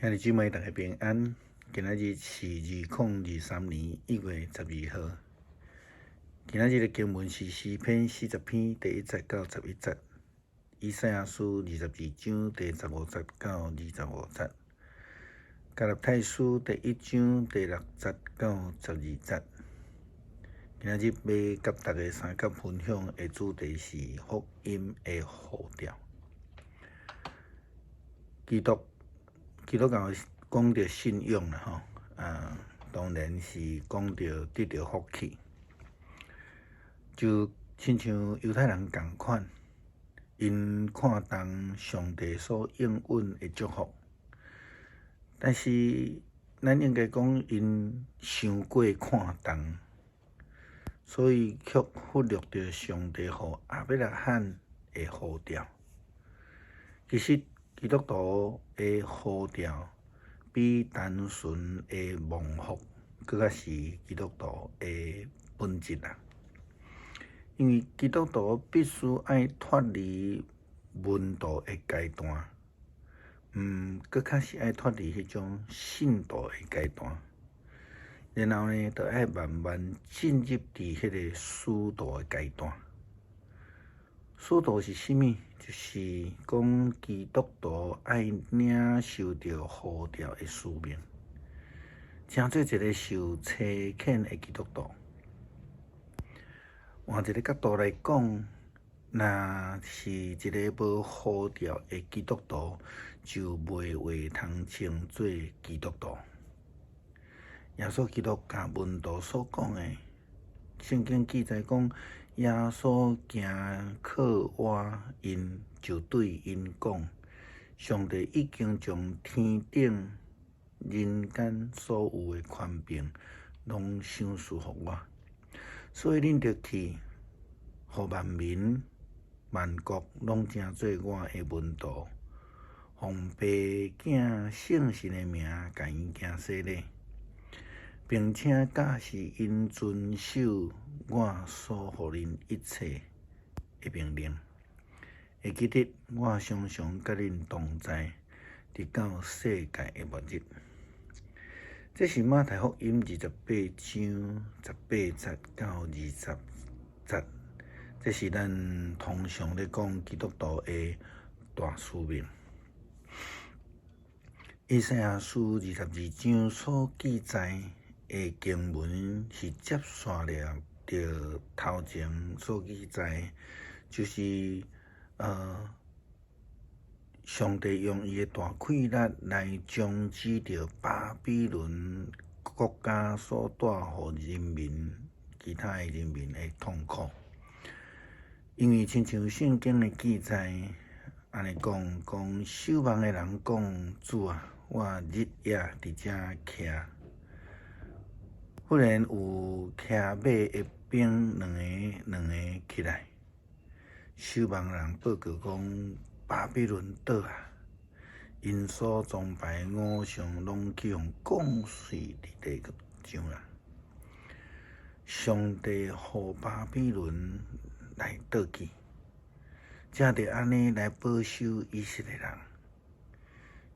兄弟姊妹，大家平安。今仔日是2023年1月12號。今仔日的經文是詩篇40篇第1節到11節，以賽亞書22章第15節到25節，加拉太書第1章第6節到12節。今仔日欲佮大家相佮分享的主題是福音的呼召。基督教講著信仰啦，吼，啊，當然是講著得著福氣，就親像猶太人仝款，𪜶看重上帝所應允的祝福，但是咱應該講𪜶傷過看重，所以卻忽略著上帝予亞伯拉罕的呼召。其實基督徒的呼召，比單純的蒙福，閣較是基督徒的本質啦。因為基督徒必須愛脫離門徒的階段，閣較是愛脫離彼種信徒的階段，然後呢，就愛慢慢進入佇彼個使徒的階段。使徒是啥物？就是講基督徒愛領受著呼召的使命，成做一個受差遣的基督徒。換一個角度來講，若是一個無呼召的基督徒，就袂話通稱做基督徒。耶穌基督共門徒所講的，聖經記載講，耶穌行靠倚𪜶，就對𪜶講：上帝已經將天頂人間所有的權柄，攏賞賜予我，所以恁著去，予萬民萬國攏成做我的門徒，奉父子聖神的名，共𪜶行洗禮，並且教示𪜶遵守我所予恁一切的命令。會記得我常常佮恁同在，直到世界的末日。這是馬太福音28章18節到20節，這是咱通常咧講基督徒的大使命。以賽亞書二十二章所記載的經文是接續了著頭前所記載，就是上帝用伊的大氣力來終止著巴比倫國家所帶予人民、其他的人民的痛苦。因為親像聖經的記載，按呢講，講守望的人講：主啊，我日夜佇遮徛。忽然有騎馬的兵兩個兩個起來，守望人報告講：巴比倫倒啊！𪜶所崇拜的偶像攏去予降碎佇地上啦。上帝予巴比倫來倒去，才著按呢來保守以色列人。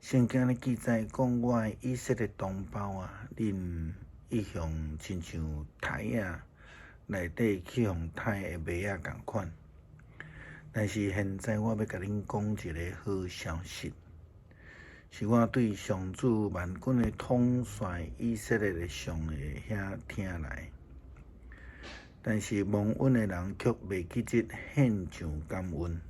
聖經咧記載講：我的以色列同胞啊，恁一向親像胎仔內底去予刣的馬仔仝款，但是現在我欲共恁講一个好消息，是我對上主萬軍的統帥以色列的上帝遐聽來。但是蒙恩的人卻袂記得獻上感恩，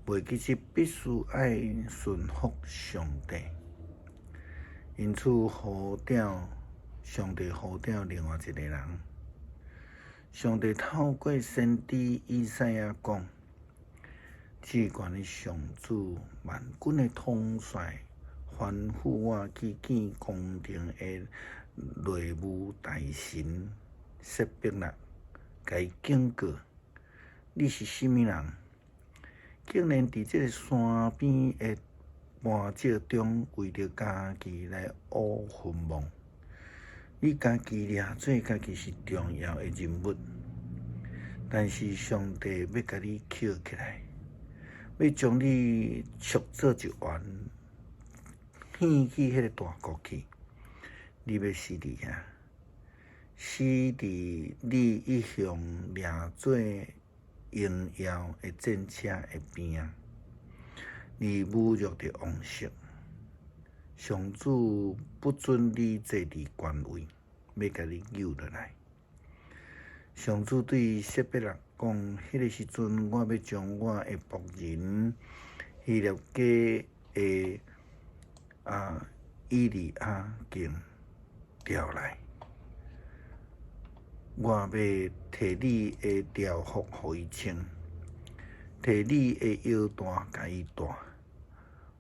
袂記得必須愛順服上帝，因此呼召上帝呼召另外一个人。上帝透過先知以賽亞講：至懸的上主萬軍的統帥吩咐我去見宮廷的內務大臣雪伯納，共伊警告：你是啥物人？竟然佇這个山邊的磐石中，為著家己來挖墳墓。你家己掠做家己是重要的人物，但是上帝欲共你抾起來，欲將你抾做一員，獻去彼个大國去，你欲死佇遐，死佇你一向掠做榮耀的戰車的邊仔，你侮辱著王室，上主不准你坐佇權位，欲共你搝落來。上主對撒伯勒講：彼个時陣，我欲將我的僕人希立家的以利亞敬調來，我欲提你的朝服予伊穿，提你的腰帶共伊帶，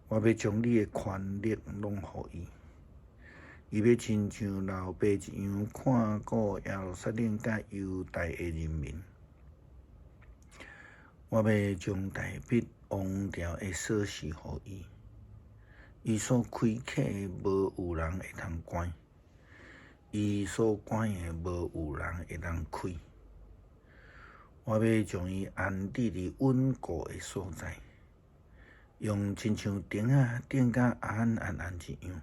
我欲將你的權力攏予伊。伊欲親像老爸一樣看顧耶路撒冷佮猶大的人民。我欲將大衛王朝的鎖匙予伊，伊所開啟的無有人會通關，伊所關的無有人會當開。我欲將伊安置佇穩固的所在，用親像頂仔頂甲安安安一樣。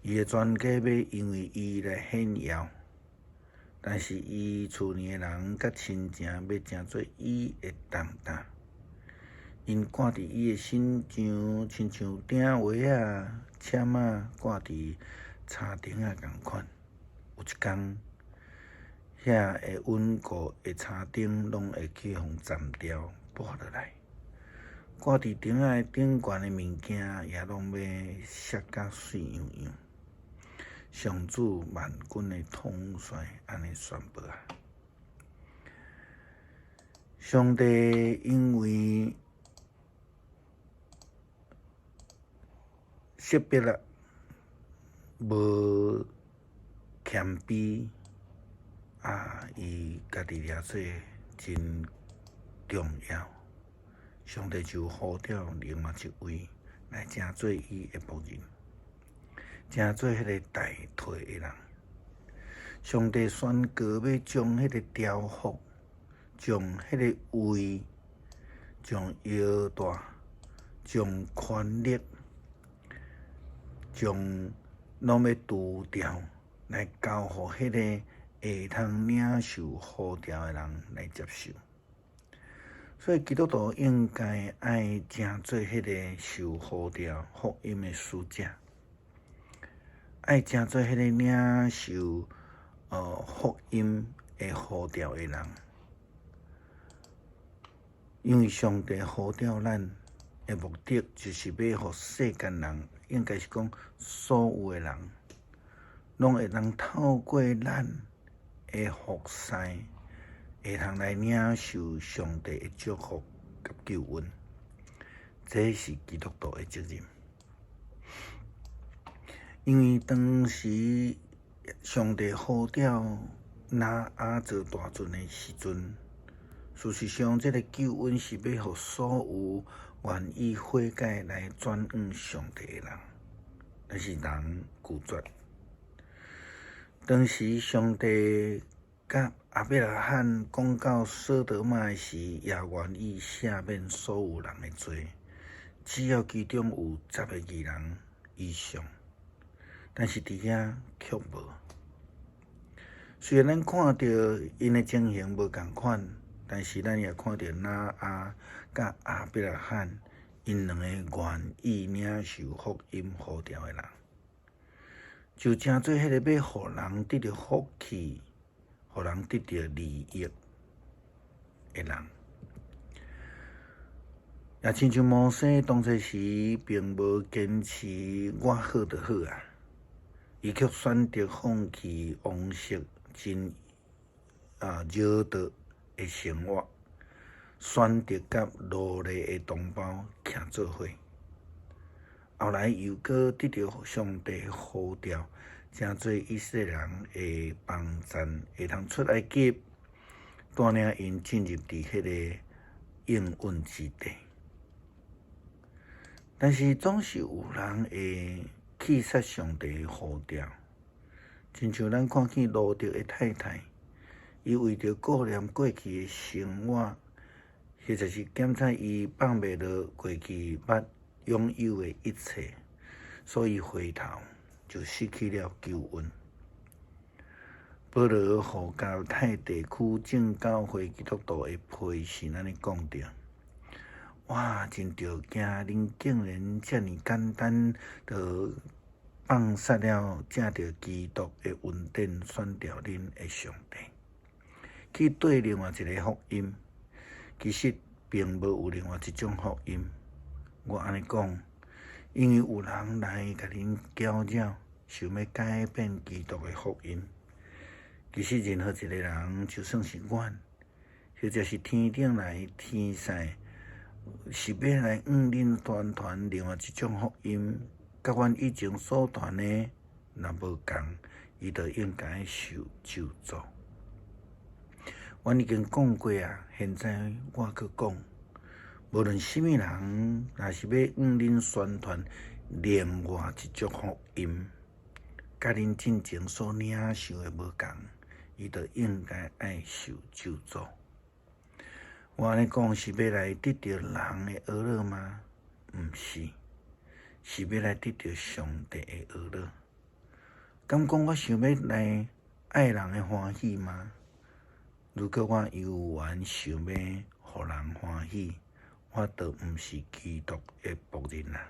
伊的全家欲因為伊來顯耀，但是伊厝內的人佮親情欲成做伊的重擔。𪜶掛佇伊的身上，親像鼎圍仔、籤仔掛佇柴頂仔仝款。有一工，遐个穩固的柴頂攏會去予顫掉、撥落來，掛佇頂仔的頂懸的物件也攏欲摔甲碎樣樣。上主萬軍的統帥按呢宣布啊！上帝因為撒伯勒無謙卑啊，伊家己掠做真重要，上帝就呼召另外一位來成做伊的僕人。成做彼个代替的人，上帝宣告欲將彼个朝服、將彼个位、將腰帶、將權力、將攏欲除掉，來交予彼个會通領受呼召的人來接受。所以基督徒應該愛成做彼个受呼召福音的使者。愛成做彼个領受福音的呼召的人，因為上帝呼召咱的目的，就是欲予世間人，應該是講所有的人，攏會當透過咱的服侍，會通來領受上帝的祝福佮救恩。這是基督徒的責任。因為當時上帝呼召挪亞做大船的時陣，事實上，這个救恩是欲予所有願意悔改來轉向上帝的人，但是人拒絕。當時上帝佮亞伯拉罕講到所多瑪的時，也願意赦免所有人的罪，只要其中有十个義人以上。但是佇遐卻無。雖然咱看著𪜶的情形無仝款，但是咱也看著挪亞佮亞伯拉罕𪜶兩個願意領受福音呼召的人，就成做彼个欲予人得著福氣、予人得著利益的人。也親像摩西當初時並無堅持我好就好啊。伊卻選擇放棄王室真擾惰的生活，選擇佮奴隸的同胞徛做伙。後來又閣得著上帝呼召，成做以色列人的幫贊，會通出埃及，帶領𪜶進入佇彼个應允之地。但是總是有人會棄殺上帝的呼召，親像咱看見羅得的太太，伊為著顧念過去的生活，或者是檢查伊放袂落過去捌擁有的一切，所以回頭就失去了救恩。保羅予加拉太地區眾教會基督徒的批信按呢講著：我真著驚恁竟然遮爾簡單就放殺了藉著基督的恩典選召恁的上帝，去綴另外一个福音。其實並無有另外一種福音。我按呢講，因為有人來共恁攪擾，想欲改變基督的福音。其實任何一个人，就算是阮，或者是天頂來天使，是欲來向恁宣傳另外一種福音，佮阮以前所傳的若無仝，伊就應該受咒詛。阮已經講過啊，現在我閣講，無論啥物人，若是欲向恁宣傳另外一種福音，佮恁進前所領受的無仝，伊就應該愛受咒詛。我按呢講是欲來得著人的呵咾嗎？毋是，是欲來得著上帝的呵咾。敢講我想欲來愛人的歡喜嗎？如果我猶原想欲予人歡喜，我就毋是基督的僕人啦。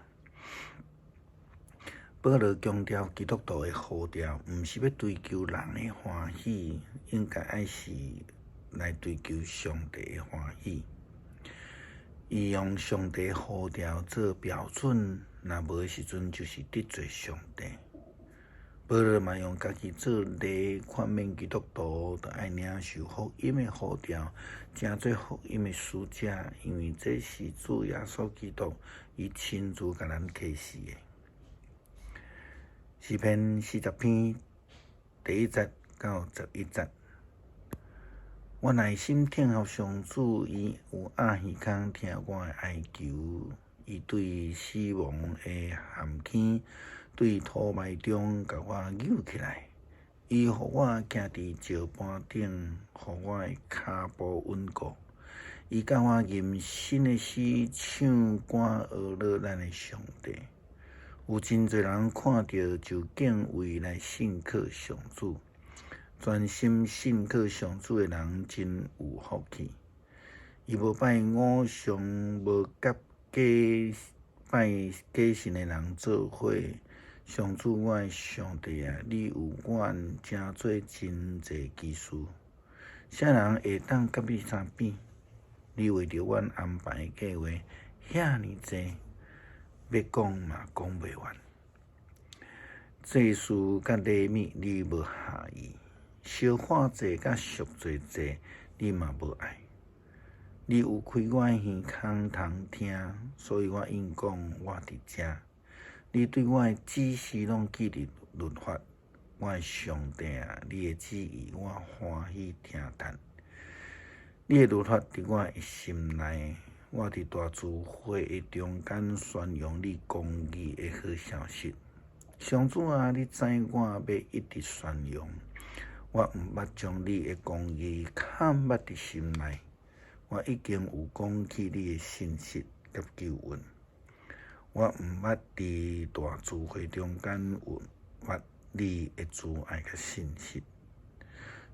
保羅強調基督徒的呼召，毋是欲追求人的歡喜，應該愛是來追求上帝的歡喜。伊用上帝呼召做標準，若無的時陣就是得罪上帝。保羅嘛用家己做例，勸勉基督徒，著愛領受福音的呼召，成做福音的使者，因為這是主耶穌基督伊親自共咱啟示的。詩篇40篇第1節到11節，我耐心聽候上主，伊有掩耳孔聽我的哀求，伊對死亡的陷坑，對土埋中共我救起來，伊予我徛佇石盤頂，予我的跤步穩固。伊教我吟新的詩，唱歌呵咾咱的上帝。有真濟人看著就敬畏來信靠上主，專心信靠上主的人真有福氣。伊無拜偶像，無佮假拜假神的人做伙。上主我的上帝啊，你為阮成做真濟奇事，啥人會當佮你相比？你為著阮安排的計劃遐爾濟，欲講嘛講袂完。祭司佮禮物你無合意，燒火祭佮贖罪祭你嘛無愛。你有開我的耳孔通聽，所以我應講我佇遮。你對我的指示攏記佇律法，我的上帝啊，你的旨意我歡喜聽讀。你的律法佇我的心內，我佇大聚會的中間宣揚你公義的好消息。上主啊，你知我欲一直宣揚，我毋捌將你的公義藏捌佇心內。我已經有講起你的信實佮救恩。我毋捌佇大聚會中間隱瞞你的慈愛佮信實。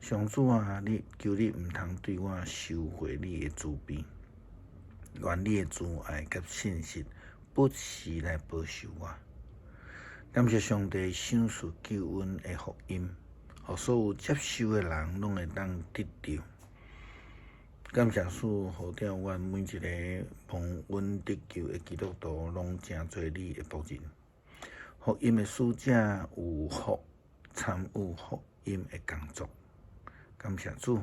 上主啊，你求你毋通對我收回你的慈悲，願你的慈愛佮信實不時來保守我。感謝上帝賞賜救恩的福音，予所有接受的人攏會當得著。感謝主，呼召阮每一个蒙恩得救的基督徒，攏成做你的僕人。福音的使者有福參與福音的工作。感謝主，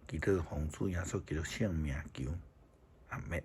祈禱奉主耶穌基督聖名求，阿們。